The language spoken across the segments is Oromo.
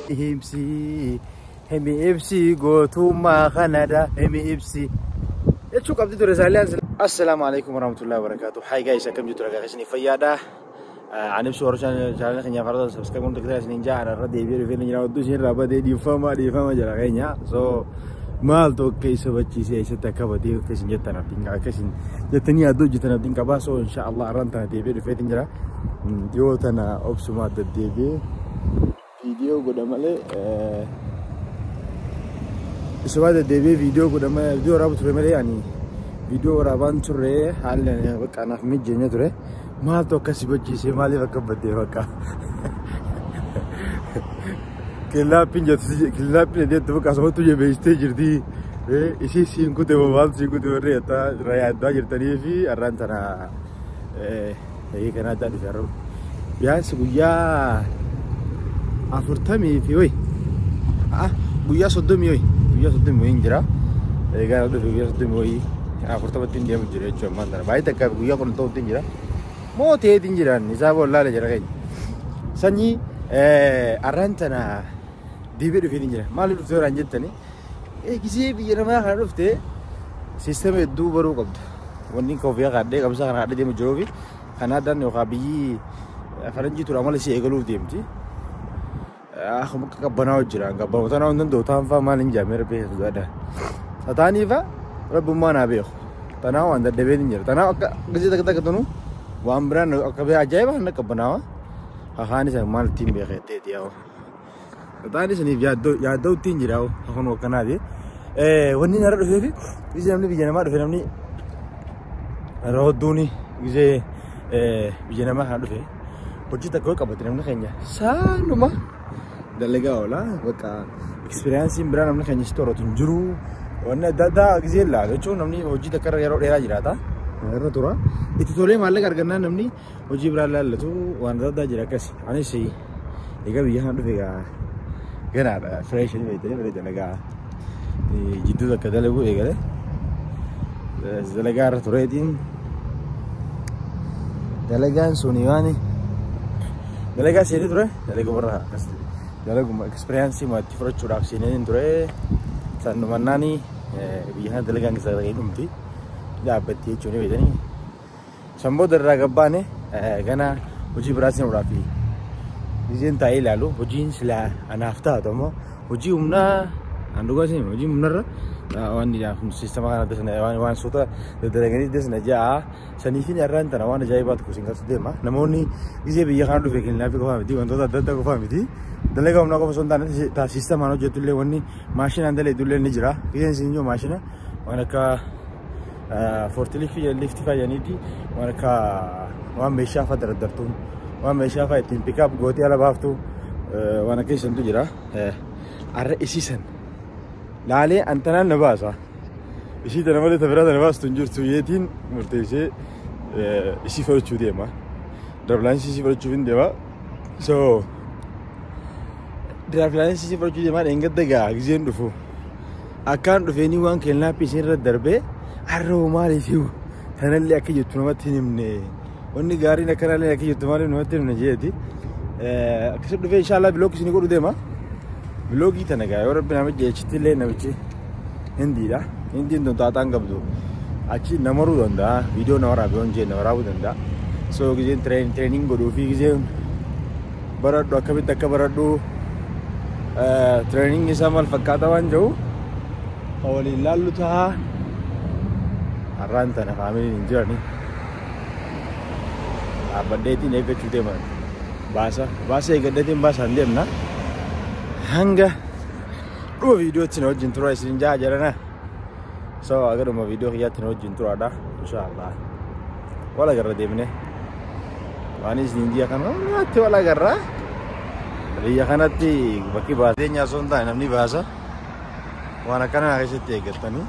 Himsi himi ibsi gootummaa kanadha himi ibsi. Jechuu qabdi ture saaliyaan. Assalaamu alaikum warahmatullahi wabarakatuh. Hi guys, akkam jirtu ragaa keessanii fayyaadha. Ani ibsu warra channel keenya farda subscribe gochuun takka isiniin jaa irra deebi'ee dhufee jira. Odduu isin irraa badee dhiifama dhiifama jira keenya. So maaltu akka isa bachiisee eessatti akka badee akka isin jettan abdiin akka isin jettanii yaaddoo hojjetan abdiin qabaa. So insha Allah arraan tana deebi'ee dhufee jira. Dhiyoo tana obsumaa deddeebi'ee viidiyoo godha malee isumaa deddeebi'ee viidiyoo godha malee viidiyoo waraabu ture malee ani viidiyoo waraabaan turre haalli bakka anaaf mijeenya ture. Maaltu akkasi bachiisee maaliif akka baddee bakka. Killaappiin jettu killaappiin jettu bakka asumattuu jabeessitee jirti. Isii siin kute maaltu siin kute warri yaaddaa jirtanii fi har'aan tana eegee kanaa addaa dhufe har'a. Biyaansi guyyaa 40 fi wayi guyyaa 30 wayi guyyaa 30 wayiin jira. Eegaa dhufe guyyaa 30 wayii 40tti hin deemu jira jechuudha ammaan tana. Baay'ee takka guyyaa 10 ta'utti hin jira. Mooteetiin jiran isaa boollaale jira keenya. Sanyii arraan tana deebi'ee dhufee jira. Maaliif dhuftee waraan jettanii? Gisee biyya namaa kana dhuftee siistama hedduu baruu qabda. Wanni koofiyaa kaadhee qabsaa kana kaadhee deemu jiruu fi Kanaadaan yookaan biyyi faranjii ture amala ishee eegaluuf deemti. Akkuma akka qabbanaa'u jira. Qabbanaa'u tanaa hin danda'u ta'an fa'aa maal hin jaamee rabbi sodaadha. Tataanii fa'aa rabbummaa naa beeku. Tanaa waan dadhabee hin jira. Tanaa akka gisee takka takka tunu waan biraan akka bee ajaa'iba kan qabbanaawa. Hahaan isa maal ittiin beekee ta'eeti yaa'u. Tataan isiniif yaaddoo ittiin jira kun akkanaati. Wanni narra dhufee fi gisee namni biyya namaa dhufe namni yeroo hedduun gisee biyya namaa kana dhufe hojii takka yoo qabate namni keenya saanuma dalagaa oola. Bakka ekspiriyaansiin biraa namni keenya sitti horatu hin jiru. Wanni adda addaa gisee ilaalu jechuun namni hojii takka irra yeroo dheeraa jiraata. Irra tura. Itti tolee maallaqa argannaan namni hojii biraa ilaallatu waan adda addaa jira akkasi. Anis egaa biyya kana dhufe egaa ganaadha. Fireesh ni beektanii malee dalagaa jidduu takka dalaguu eegale. Dalagaa irra tureetiin dalagaan suni waan dalagaa seenee ture dalaguma irra akkas dalaguma ekspiriyaansii maatii fudhachuudhaaf seenee ture. Sannumannaani biyya kana dalagaan keessa dalagee dhumti dhaabbatti jechuun beektanii. San booda irraa gabbaane gana hojii biraa seenuudhaaf giseen taa'ee ilaalu hojiin silaa anaaf taatu ammoo hojii humnaa an dhugaa isin hojii humnarra waan siistama kana dasna waan soota daddalaganii dasna ja'a saniifin irraan tana waan ajaa'ibaa tokko isin garsiisu deema. Namoonni gisee biyya kana dhufe kennaafi qofaa miti wantoota adda addaa qofaa miti dalagaa humnaa qofa osoo hin taane siistamaan hojjetu illee wanni maashinaan dalagu illee ni jira. Giseen isin iyyuu maashina waan akka forklift lifti fayyaniiti waan akka waan meeshaa fa'a dardartuun waan meeshaa fa'a ittiin pick up gootee ala baaftu waan akka isantu jira. Arra isiisan laalee antanaan na baasa. Isii tana malee ta biraa tana baastu hin jirtu yeetiin murteessee isii fudhachuu deema. Drive isii fudhachuuf hin deema. So drive isii fudhachuu deemaa dheengadda gaa giseen dhufu. Akkaan dhufeenii waan kennaappii isin irra darbee har'a hoo maaliif tanallee akka jettu namatti hin himne. Wanni gaariin akkanallee akka jettu maaliif namatti hin himne jeeti. Akkasitti dhufee inshallah vlog isinii godhu deema. Vlogii tana gaa yoo rabbi nama jechitti illee namichi hindiidha. Hindiin tun taataan qabdu. Achi namaruu danda'a. Viidiyoo na waraabee waan jee na waraabuu danda'a. So giseen training godhuu fi giseen baradhu akkamitti akka baradhu training isaa maal fakkaata waan jiru waliin laallu ta'a. Har'aan tana faamiliin hin jirani. Dhaabbadheetiin eeggachuu deema. Baasa baasa eeggadheetiin baasaan deemna. Hanga dhuma viidiyootti na wajjin tura isin jaa jedhana. So aga dhuma viidiyoo kiyyaatti na wajjin turaadha. Inshallah. Wal agarra deemne. Waan isin ji'a kana hundaatti wal agarra. Biyya kanatti bakki baasee nyaasoo hin taane namni baasa. Waan akkanaa keessatti eeggattanii.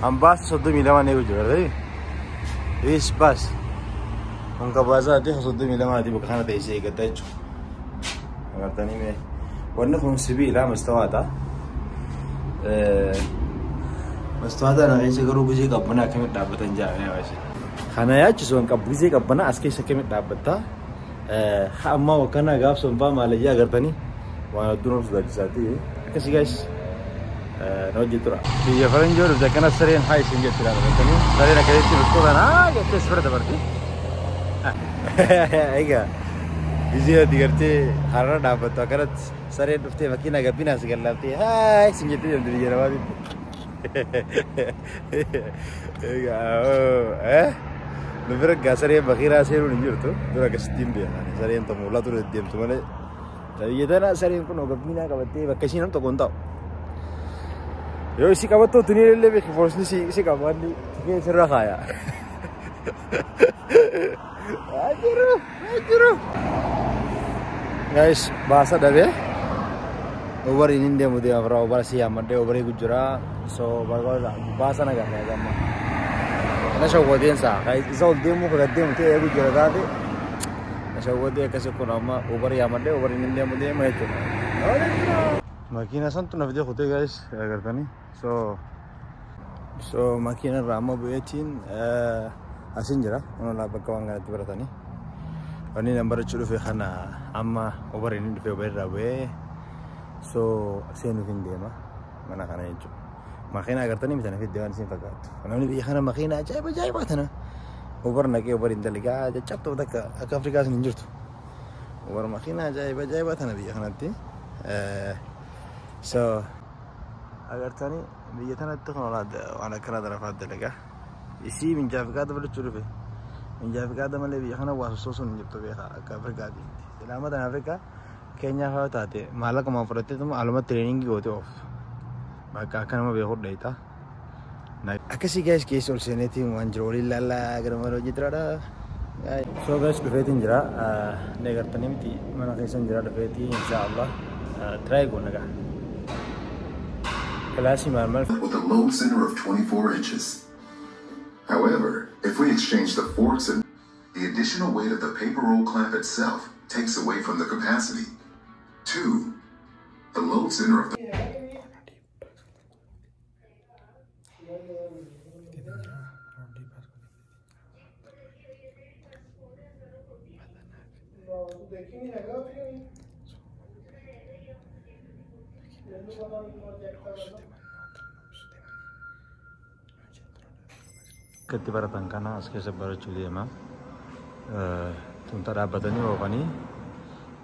An baasa 32 eegu jira. Is baas. Kun ka baasaati 32ti bakka kana teessee eeggatta jechuudha. Agartanii mee wanni kun sibiila mastawaata. Mastawaata kana keessa garuu gisee qabbanaa akkamitti dhaabbatan jaamee baasee. Kana yaachisu kan qabu gisee qabbanaa as keessa akkamitti dhaabbatta. Amma wakana gaaf sun faa maalayyaa agartanii waan hedduu nama sodaachisaati. Akkasii guys na hojii tura. Biyya faranjoo dhufte akkana sareen haa isin jetti agartanii sareen akkasitti biskootaan haa jettee si bira dabarti. Egaa gizee ati gartee har'a dhaabbattu akkanatti sareen dhuftee fakkiin gabbinaa si gallaaftee haa isin jettee deemte biyya namaatitti. Egaa nu bira gaa sareen bakiiraa seenuun hin jirtu dura akkasitti hin beekan sareen tamuulaa ture deemtu malee biyya tana sareen kun gabbinaa qabattee bakka ishii nam tokko hin ta'u. Yoo isii qabattoo tuni illee beeki foosni si qaba inni tikee sirra kaaya. Ajiru ajiru. Guys baasa dhabee Ubariin hin deemu deema biraa ubara si yaammadhee ubarii gujjiraa so baasa na gaafata gamma. Na shawwateen saa isa ol deemuu ka deemu ta'ee eegu jira taate na shawwatee akkasii kun amma ubarii yaammadhee ubariin hin deemu deema jechuudha. Makiina santu na fidee kutee guys agartanii so makiina irraa amma bu'eetiin asin jira onolaa bakka waan kanatti baratanii. Wanni nan barachuu dhufe kana amma ubariin hin dhufe ubarii irraa bu'ee so seenuuf hin deema mana kana jechuudha. Makiina agartanii miti na fidde waan isin fakkaattu. Namni biyya kana makiina ajaa'iba ajaa'ibaa tana. Ubar naqee ubar hin dalagaa caccabtuu takka akka Afrikaas hin jirtu. Ubar makiina ajaa'iba ajaa'ibaa tana biyya kanatti. So agartanii biyya tanatti kun waan akkanaa darafaa dalagaa. Isii minjaa fi qaada barachuu dhufe. Minjaa fi qaada malee biyya kana waa sossoosuun hin jirtu beekaa akka Afrikaati. Silaama tana Afrikaa Keenyaa fa'aa taate maallaquma fudhatteetuma aluma tireeningii goote oof. Bakka akka nama beeku dheeyta. Akkasii guys keessa ol seeneetiin waan jiru waliin laallaa gara mana hojii jiraadha. So guys dhufeetiin jira. Ni agartanii miti mana keessa jira dhufeetii inshaallah. Try goona gaa. Kilaasii maal maal. With a load center of 24 inches. However, if we exchange the forks and the additional weight of the paper roll clamp itself takes away from the capacity. 2. The load center of the Akkatti baratan kana as keessa barachuu deema. Tunta dhaabbatanii oofanii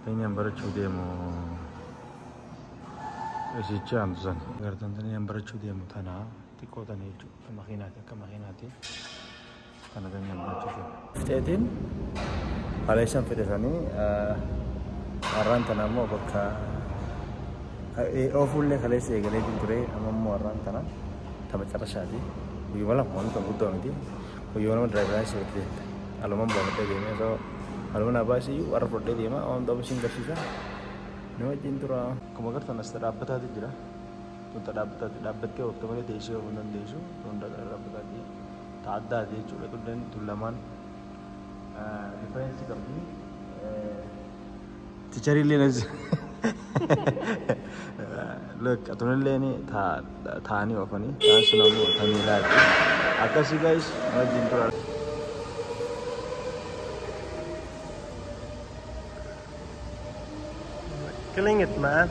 teenyaan barachuu deemu isicha hamtusan. Agartan teenyaan barachuu deemu tana xiqqoo tana jechuudha. Makiinaati akka makiinaati. Kana teenyaan barachuu deemu. Fixeetiin haala isaan fixesanii har'aan tana immoo bakka oofuullee kaleessa eegaleetiin ture amma immoo har'aan tana tapha carrashaati. Guyyaa lama wanta guddaa miti. Guyyaa lama diraayivarii sirriitti deemte. Alumaan baafadhee deemee osoo alumaan abbaa isiyyuu warra fudhadhee deema waan ta'uuf isin garsiisa. Ni wajjin tura. Akkuma agartan as dhaabbataati jira. Tunta dhaabbataati dhaabbattee oofte malee teessee oofuu hin dandeessu. Tunta dhaabbataati ta'addaati jechuudha. Tunneen tun lamaan rifereensi qabdi. Ticharillee as Look, atunillee taa'anii oofanii ta'an sun ammoo tamiilaati. Akkasii guys wajjin tura. Killing it, man.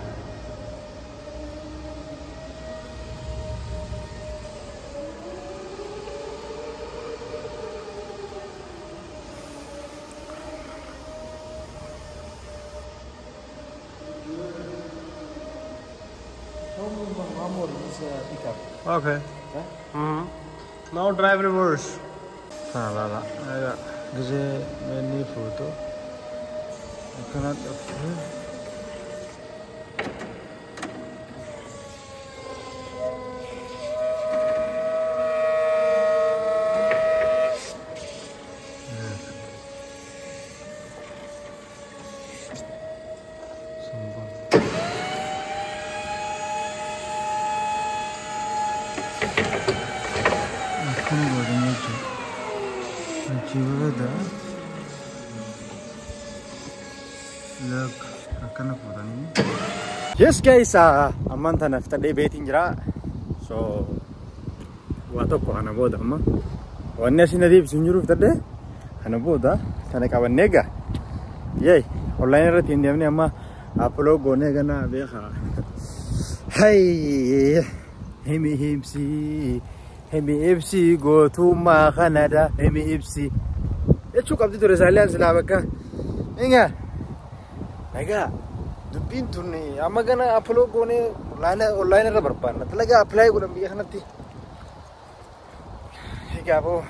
Okay. Mm-hmm. Now drive reverse. La la. Gizee many photo. I cannot. Yes guys, ammaan tana fixadhee beetiin jira. So waa tokko kana booda amma wanni asin adeemsisu hin jiru fixadhee kana booda kana qabannee egaa Yee online irratti hin deemne amma upload goonee gana beekaa. Hey himi ibsi himi ibsi gootummaa kanadha himi ibsi. Jechuu qabdi ture saaliyaan silaa bakka. Inga nagaa dubbiin tun amma gana upload goonee online irra barbaanna. Dalagaa apply godhan biyya kanatti. Egaa boo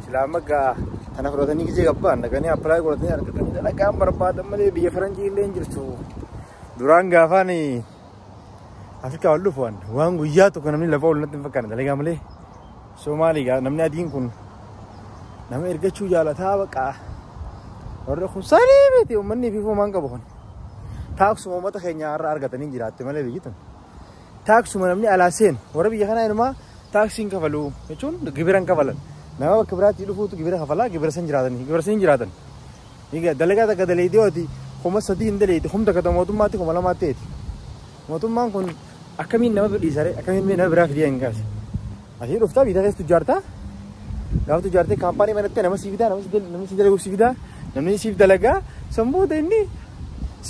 silaa amma gaa kana fudhatanii gisee gabbaan dhaqanii apply godhatanii argatanii dalagaan barbaadan malee biyya faranjii illee hin jirtu. Duraan gaafaan Afrikaa ol dhufuun waan guyyaa tokko namni lafa ol natti hin fakkaanne dalagaa malee. Somaalii gaa namni adiin kun nama ergachuu jaalataa baqa. Warri kun sanii miti uummanni fi maan qabu kun. Taaksuma uummata keenya har'a argatanii jiraatte malee biyyi tun. Taaksuma namni alaa seenu warra biyya kanaa inumaa taaksiin kafalu jechuun gibira hin kafalan. Nama bakka biraatti dhufuutu gibira kafalaa gibira san jiraatanii gibira san jiraatan. Dalagaa takka daleeydi 3000 hin daleeydi humna takka mootummaatti 2000 ta'eeti. Mootummaan kun akkamiin nama dhiisaree akkamiin nama biraa fidee hin kaase. Asii dhuftaa biyya keessa tujjaartaa. Gaafa tujjaartee kaampaanii manattee nama sii fidaa namni si dalagu sii fidaa namni siif dalagaa sammuuta inni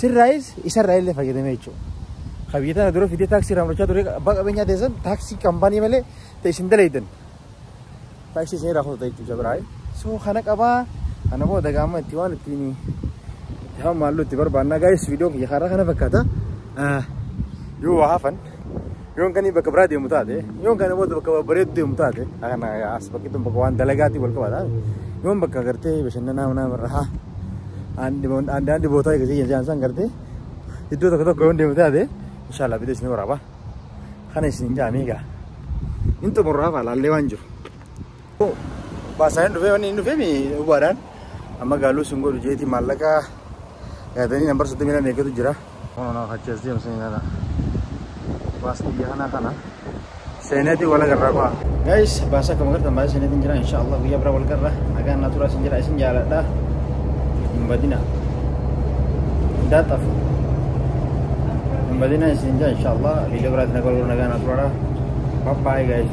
sirraayis isarraa illee fayyadamee jechuudha. Biyya tana dura fidee taaksii irraa murachaa ture abbaa qabeenyaa teessan taaksii kaampaanii malee ta'e isin daleeydan. Taaksii isin irraa kututa jechuudha biraa. So kana qabaa kana booda gaama itti waan ittiin itti hamma itti barbaannaa gaayis viidiyoon kiyya karaa kana fakkaata. Yoo waa hafan yoon kan bakka biraa deemu taate yoon kana booda bakka bareedu deemu taate kana as bakki tun bakka waan dalagaatti wal qabata yoon bakka gartee bashannanaa manaa irraa andi bootaa eegasii jechaan san gartee iddoo tokko tokko yoon deemu taate inshallah bidee isin waraaba kana isin jaamee gaa in xumurraa faalaallee waan jiru. Baasaan dhufee wanni inni dhufee dhugaadhaan amma gaaluu sun godhu jeetii maallaqa yaadanii nambar 32 eeggatu jira. Kun achi as deemsa ilaala. Baasni biyya kanaa kana seeneetii wal agarraa ba'a. Guys baasa akkuma agartan baasa seeneetiin jira inshallah guyyaa biraa wal garra nagaan naa turaa isin jira isin jaaladha. Hin badina. Hin badina isin jira inshallah guyyaa biraatti nagaa wal nagaan naa turaadha. Bye bye guys.